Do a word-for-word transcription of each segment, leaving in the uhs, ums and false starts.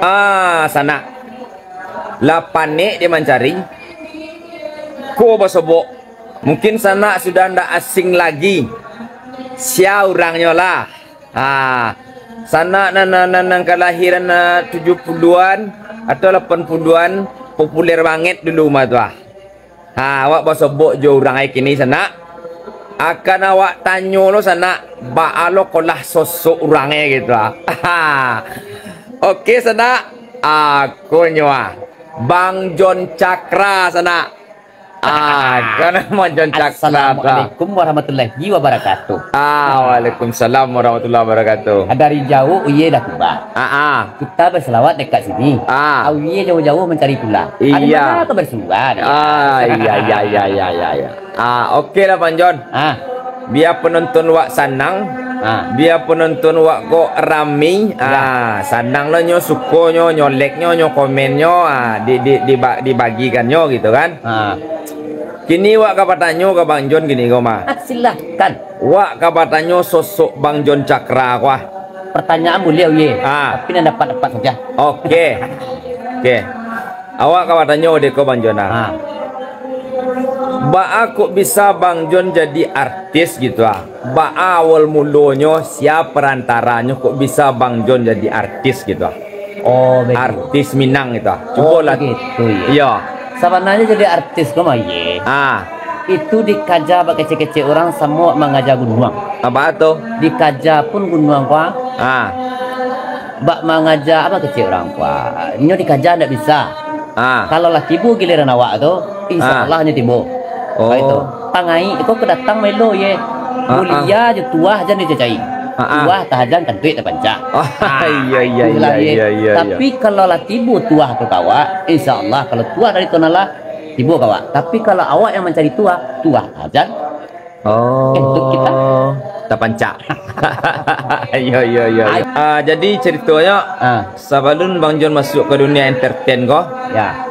Ah, sanak. Lah panek dia mancari. Ko basobok. Mungkin sanak sudah ndak asing lagi. Sia urangnyo lah. Ah, sanak nan, nan, nan, nan kalahiran, ah, tujuh puluhan atau lapan puluhan populer banget dulu mah tu ah. Ha, awak basobok jo urang ai kini, sanak. Akan awak tanyo lo, sanak, baa lo kolah sosok urang ai gitu, ah. Oke, sanak. Aku nyo, ah. Bang John Cakra, sanak. Ah, kan Bang John Cakra tu, ah. Assalamualaikum warahmatullahi wabarakatuh. Ah, waalaikumsalam warahmatullahi wabarakatuh. Dari jauah, uye dah tiba. Ah, ah. Kita berselawat dekat sini. Ah. Awie jauh-jauh mencari pula. Iya. Di mana kau berselawat? Ah, iya, iya, iya, iya, iya, iya. Ah, oke lah, Bang John. Ah. Bia penonton wak sanang, ah, bia penonton wak kok rami, ya, ah, sanang lah nyo, suko nyo, nyo like nyo, nyo komen nyo, ah, di, di, di, dibagikan nyo gitu kan. Ah. Kini wak ka batanyo ka Bang John kini ko mah. Ah, silahkan. Wak ka batanyo sosok Bang John Cakra ko ah. Pertanyaan buliah, uye. Ah. Tapi nan dapat-dapat saja. Oke. Oke. Awak ka batanyo dek ko, Bang John, ah. Ah. Baa kok bisa Bang John jadi artis gitu ah? Baa awal mulonyo, sia perantaranyo kok bisa Bang John jadi artis gitu ah? Oh, begitu. Artis Minang gitu ah. Oh, cubolah. Begitu, ya. Iya. Sabananyo jadi artis ko mah, ye. Ah. Itu dikaja bak kecek-kecek urang samo mangaja gunuang. Apa tu? Dikaja pun gunuang ko, ah. Ah. Bak mangaja apa kecek urang ko, ah. Nyo dikaja ndak bisa. Ah. Kalau lah tibo giliran awak tu, insya Allah nyo tibo. Oh. Itu. Tangai ko kedatang melo ye. Ah, ah. Mulia jo tuah jan dicacai. Ah, ah. Tuah tahajan kantuik tapancak. Ah, iya, iya, itulah iya, ye. Iya, iya, iya. Tapi kalau lah tibo tuah tu ka awak, insya Allah kalau tuah dari Tuhan Allah, tibo ka awak. Tapi kalau awak yang mencari tuah, tuah tahajan. Oh, untuk kita. Tapancak. Iya, iya, iya, iya. Ai- Ah, jadi ceritonyo, ah, sabalun Bang John masuk ke dunia entertain ko, ya,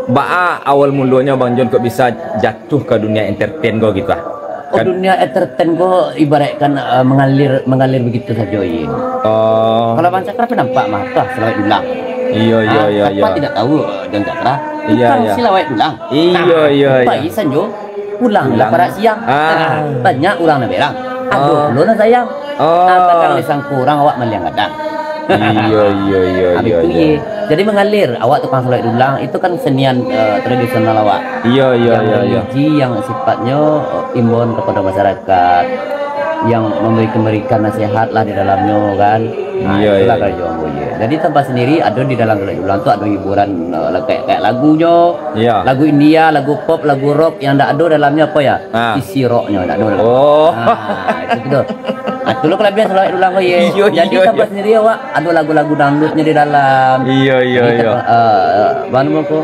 baa awal mulonyo Bang John kok bisa jatuh ke dunia entertain ko gitu ah? Oh, kan dunia entertain ko ibaratkan, eh, mengalir, mengalir begitu sajo, Yin. Oh. Kalau Bang Cakra pun nampak mah, tuh, selawat dulang. Iya, iya, ah, iya, siapa iya. Tidak tahu, eh, John Cakra? Iya, tukang iya. Selawat dulang. Iya, nah, iya, iya. Pai sanjo. Pulang lah parak siang. Ah. Banyak urang nan berang. Ado pulo nan sayang. Oh. Ah, kadang disangko urang awak maliang gadang. Iya, iya, iya, iya, iya. Habis tu, ye. Jadi mengalir, awak tukang selawat dulang, itu kan senian, eh, tradisional awak. Iya, iya, iya, iya. Yang religi, yang sifatnyo, eh, imbauan kepada masyarakat, yang memberikan, memberikan nasihat lah di dalamnyo, kan. Nah, iya, itulah iya, karajo ambo, ye. Jadi, tanpa sendiri, ado di dalam selawat dulang tu, ado hiburan, eh, kayak, kayak lagunyo, iya. Lagu India, lagu pop, lagu rock, yang ndak ado dalamnyo apa ya? Ah. Isi rocknyo ndak ado dalam. Oh. Ah, itu tu. Ah, tu lo kelebihan selawat dulang ko, ye. Iyo, iyo, iyo. Jadi tanpa sendiri awak ado lagu-lagu dangdutnyo di dalam. Iyo, iyo, iyo. Jadi, eh, eh, anu ko,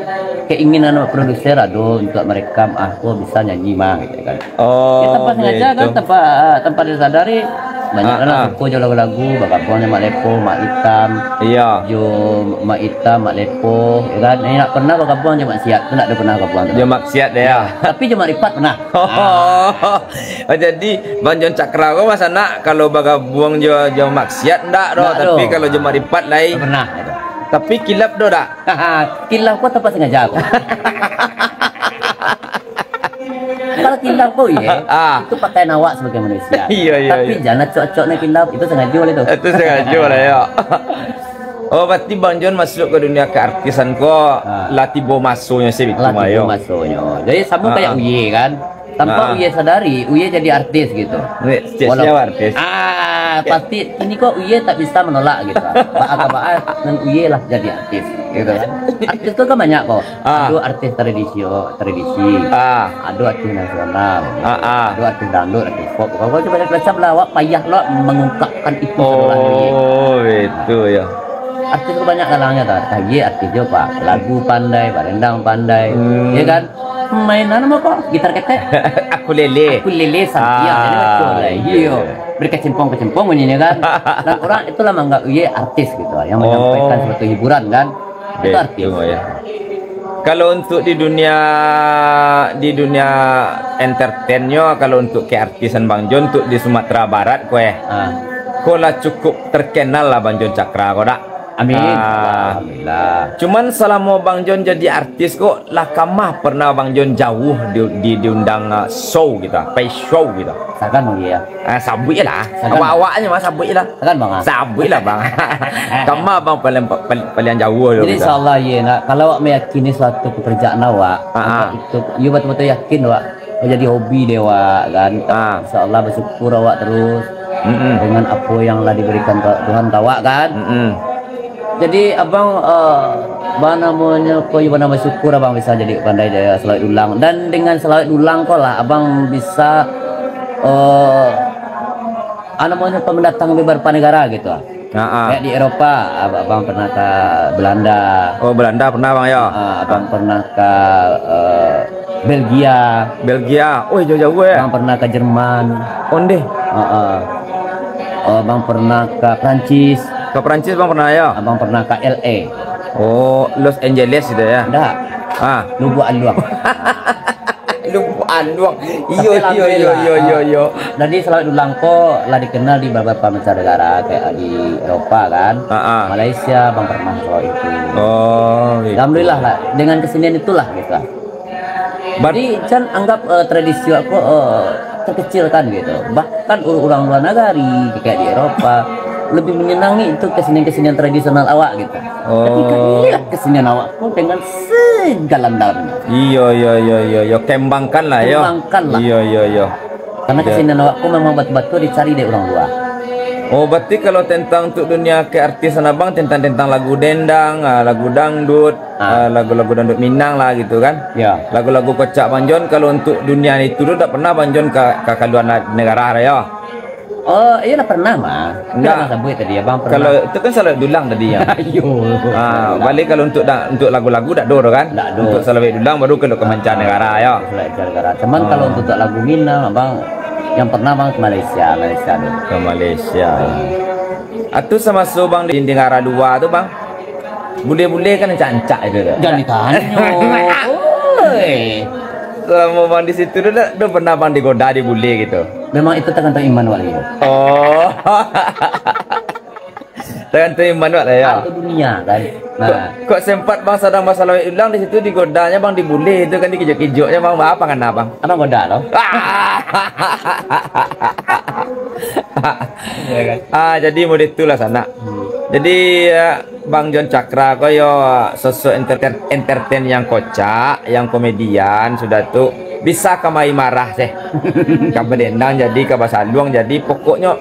keinginan produser ado untuk merekam, ah, ko bisa nyanyi mah, gitu kan. Oh, ya, tanpa sengaja kan, gitu. Tanpa, tanpa disadari, banyak urang suko jo lagu-lagu, bagabuang jo Mak Lepoh, Mak Itam. Iya. Jo Mak Itam, Mak Lepoh, ya kan. Eh, ndak pernah bagabuang jo Mak Siat, tu ndak ado pernah bagabuang tu. Jo Mak Siat, ya. Tapi jo Mak Ripat pernah. Oh, jadi Bang John Cakra ko masa nak kalau bagabuang jo, jo Mak Siat ndak doh, tapi kalau jo Mak Ripat lai. Ndak pernah. Tapi kilaf doh dak? Kilaf ko tanpa sengaja ko. Kalau kilaf ko, ye, ah, itu pakaian awak sebagai manusia. Iya, iya, tapi iya. Jangan acok-acok nak kilaf, itu sengaja lah itu. Itu sengaja lah, ya. Oh, berarti Bang John masuk ke dunia keartisan ko, ah, lah tibo masonyo sih, lah tibo masonyo. Jadi, sama kayak Uye kan. Tanpa Uye sadari, Uye jadi artis gitu. Ni, cek siapa artis? Ah, pasti ini kok Uye tak bisa menolak gitu. Baa ka baa, nan Uye lah jadi artis gitu kan. Artis tu kan banyak kok. Ah. Ado artis tradisi, tradisi. Ah. Ado artis nasional. Ah, ah. Ado artis dangdut, artis pop. Kalau macam-macam lah, awak payah lo mengungkapkan itu saluran Uye. Oh, itu ya. Artis tu banyak galangnya kan. Tah, Uye artis jo, Pak. Lagu pandai, barendang pandai. Hmm. Ya kan? Mainan apa kok? Gitar ketek? Ukulele. Ukulele, santiang. Ah, jadi macam lah. Iya, iya. Berkecimpung-kecimpung bunyinya kan. Dan orang itulah menganggap Uye artis gitu, yang menyampaikan suatu hiburan kan. Itu artis. Betul, ya. Kalau untuk di dunia, di dunia entertainnya, kalau untuk keartisan Bang John, untuk di Sumatera Barat, ko eh. Ah. Ko lah cukup terkenal lah Bang John Cakra, ko dak? Amin. Ah. Alhamdulillah. Cuman salamo Bang Jon jadi artis ko, lah kamah pernah Bang Jon jauah di, di, diundang, ah, show gitu, pai show gitu? Sagan, Bang, yo. Ah, sabuik lah. Sagan. Awak-awaknyo mah sabuik lah. Sagan, Bang, ah. Sabuik lah, Bang. Kamah Bang paling, paling, paling jauah tu gitu. Jadi, insyaallah, yo, nak, kalau awak meyakini suatu pekerjaan awak, ah, ah, itu, yo batul-batul yakin awak, oh, jadi hobi dek awak, kan. Ah. Insyaallah, bersyukur awak terus, mm-mm, dengan apa yang lah diberikan ka-, Tuhan ka awak, kan. Mm-mm. Jadi, abang, eh, banamonyo ko, yo bana bersyukur abang bisa jadi pandai dek salawik dulang. Dan dengan salawik dulang ko lah, abang bisa, eh, ah, namonyo ko, mendatang beberapa negara gitu. Ha, ha. Kayak di Eropa, ab-, abang pernah ka Belanda. Oh, Belanda pernah, Bang, yo? Ah, abang pernah ka, eh, Belgia. Belgia. Oi, jauah-jauah, yo? Abang pernah ka Jerman. Ondeh. Ha, ha. Oh, abang pernah ka Prancis. Ka Prancis, Bang, pernah, yo? Abang pernah ka L A. Oh, Los Angeles itu, yo? Ndak. Ah. Lubuk Aluang. Lubuk Aluang. Iyo, iyo, iyo, iyo, iyo. Jadi, salawik dulang ko lah dikenal di beberapa macam negara, kayak di Eropa, kan. Ha, ha. Malaysia, abang pernah kalau itu. Oh, gitu. Alhamdulillah lah, dengan kesenian itulah, gitu lah. Jadi, jan anggap, eh, tradisi awak ko, eh, terkecilkan gitu. Bahkan ur-, urang luar nagari, kayak di Eropa, lebih menyenangi itu kesenian-kesenian tradisional awak gitu. Oh. Tapi kan inilah kesenian awak ko dengan segala dalamnya. Iyo, iyo, iyo, iyo, iyo. Kembangkan lah, yo. Kembangkan lah. Iyo, iyo, iyo. Karena kesenian awak ko memang batul-batul dicari dek urang luar. Oh, berarti kalau tentang untuk dunia keartisan abang, tentang, tentang lagu dendang, ah, lagu dangdut, ah, lagu-lagu dangdut Minang lah gitu, kan? Ya. Lagu-lagu kocak Bang Jon, kalau untuk dunia itu tu tak pernah Bang Jon ka, ka kaluar na-, negara, yo? Oh, iyolah, pernah mah. Ndak. Kan abang sabuik tadi, abang pernah. Kalau itu kan salawik dulang tadi, yo. Iyo. Ah, salawik dulang. Balik kalau untuk da-, untuk lagu-lagu dak ado tu, kan? Dak ado. Untuk salawik dulang baru kalau ke mancanegara, yo. Salawik mancanegara. Cuman kalau untuk lagu Minang, abang yang pernah abang ke Malaysia, Malaysia tu. Ke Malaysia. Atu samaso bang di, di negara luar tu, bang, bule-bule kan ancak-ancak itu tu. Jan ditanyo. Oi. Selama bang di situ tu, dah, dah pernah bang digoda di bule gitu? Memang itu tergantung iman wak lagi. Oh. Tergantung iman wak lah, yo. Atau dunia, kan. Nah. Kok, kok sempat bang sadang basalawik ulang di situ, digodanya bang di bule itu kan, dikijok-kijoknya bang, apa ngana bang? Abang goda lo. Iya kan? Ah, jadi model itulah sanak. Hmm. Jadi, eh, Bang Jon Cakra ko yo sosok enter-, entertain yang kocak, yang komedian, sudah tu bisa ka main marah seh. Ka badendang jadi, ka basaluang jadi, pokoknyo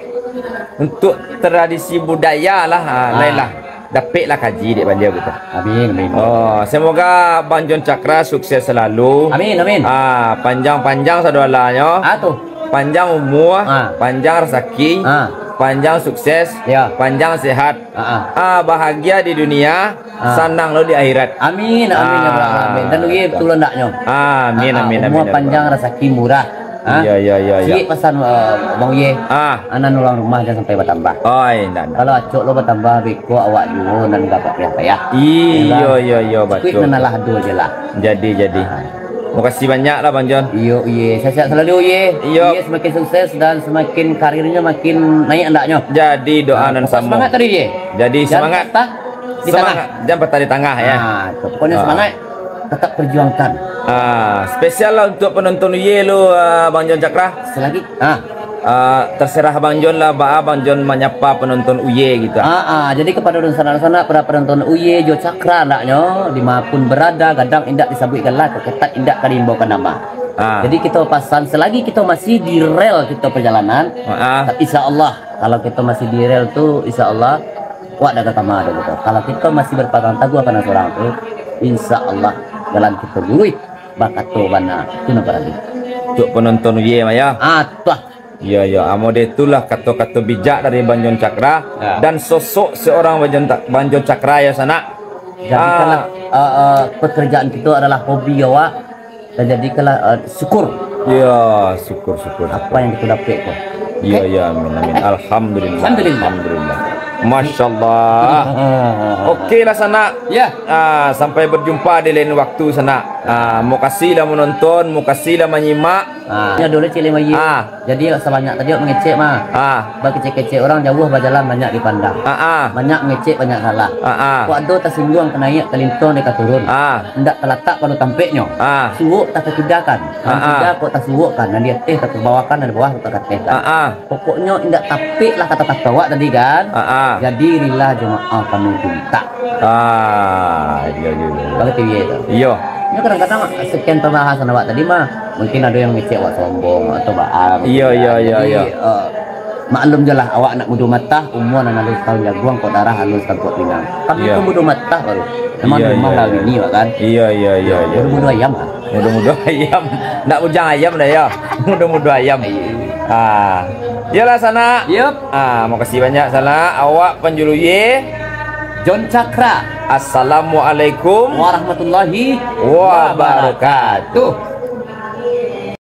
untuk tradisi budaya lah, ha, ah, lain lah. Dapeklah kaji dek baliau gitu. Amin, amin. Oh, semoga Bang Jon Cakra sukses selalu. Amin, amin. Ah, panjang-panjang sadoalanyo. Ah, tu. Panjang umur, ah, panjang rezeki, ah, panjang sukses, ya, panjang sehat. Ah, ah. Ah, bahagia di dunia, ah, sanang lo di akhirat. Amin, amin, ya Rabbal Alamin. Dan uye betul andaknyo. Amin, ah, ah, amin, umur amin, ya panjang, Rabbal Alamin. Rezeki murah. Ha? Iya, iya, iya, iya. Ciek pasan, eh, Bang Uye. Ah. Anak urang rumah jan sampai batambah. Oh, indak, indak. Kalau acok lo batambah, beko awak juo nan dapek payah-payah. Iyo, iyo, iyo, batua. Cukuik nan alah ado je lah. Jadi, jadi. Ah. Makasih banyak lah, Bang Jon. Iyo, Uye. Sehat-sehat selalu, Uye. Iyo. Uye semakin sukses dan semakin karirnya makin naik andaknyo. Jadi, doa nan samo. Ah, pokok semangat tadi, Uye. Jadi, semangat. Jan patah di tangah. Semangat. Jan patah di tangah, ya. Ah, tu. Pokoknya semangat. Tetap perjuangkan. Ah, spesial lah untuk penonton Uye lo, ah, Bang Jon Cakra. Selagi, ah. Ah, terserah Bang Jon lah, baa Bang Jon manyapa penonton Uye gitu. Ah, ah, jadi kepada dunsanak-dunsanak, para penonton Uye jo Cakra andaknyo, di ma pun berada, gadang indak disabuik gala, kok ketat indak ka diimbaukan nama. Ah. Jadi kito pasan, selagi kito masih di rel kito perjalanan, ah, ah, insya Allah, kalau kito masih di rel tu, insya Allah, wak dak ka kama doh kito. Kalau kito masih berpegang teguh ka nan surang tu, insya Allah jalan kito luruih, bakato bana tu nan barani. Untuk penonton Uye mah, ya. Ah, tuah. Iya, iya. Amo deh, itulah kato-kato bijak dari Bang Jon Cakra, ya, dan sosok seorang Bang Jon Ta-, Bang Jon Cakra, ya, sanak. Jadikanlah, ah, eh, eh, pekerjaan kito adalah hobi awak. Dan jadikanlah, eh, syukur. Ya, syukur, syukur, syukur. Apa yang kita dapek tu. Iya, oke? Iya, amin, amin. Alhamdulillah. Alhamdulillah. Alhamdulillah. Masya Allah. Oke lah, sanak. Ya. Ah, sampai berjumpa di lain waktu, sanak. Ah, mukasih lah manonton, mukasih lah manyimak. Ah, ya dulu cilik bayi. Ah. Jadi sabanyak tadi awak mangecek mah. Ah. Bakecek-kecek urang jauah bajalan banyak dipandang. Ah, ah. Banyak mangecek banyak salah. Ah, ah. Kok ado tasingguang ka naiak, talintuang dek ka turun. Ah. Indak talatak pado tampeknyo. Ah. Suok takakidakan. Nan Ah, ah. kida kok tasuokkan, nan di ateh takabawakan, nan di bawah takatehkan. Ah, ah. Pokoknyo indak tapek lah kato-kato awak tadi kan. Ah, ah. Jadi rila jo maaf kami pintak. Ah, iyo, iyo, iyo. Bagi T V tu. Iyo. Nyo kadang-kadang sekian pambahasan awak tadi mah, mungkin ado yang ngecek awak sombong atau baa. Iyo, iyo, iyo, Jadi, iyo. eh, maklum je lah, awak anak mudo matah, umua nan alun satahun jaguang, kok darah alun satangkuak pinang. Kami Iyo. tu mudo matah baru. Memang Iyo, rumah iyo, lah iyo. bini awak kan. Iyo, iyo, iyo, iyo. Mudo-mudo ayam lah. Mudo-mudo ayam. Ndak bujang ayam dah yo. Mudo-mudo ayam. Iyo. Ah. Iyolah, sanak. Yup. Ah, makasih banyak, sanak. Awak Panjuluye. John Cakra. Assalamualaikum Warahmatullahi wabarakatuh.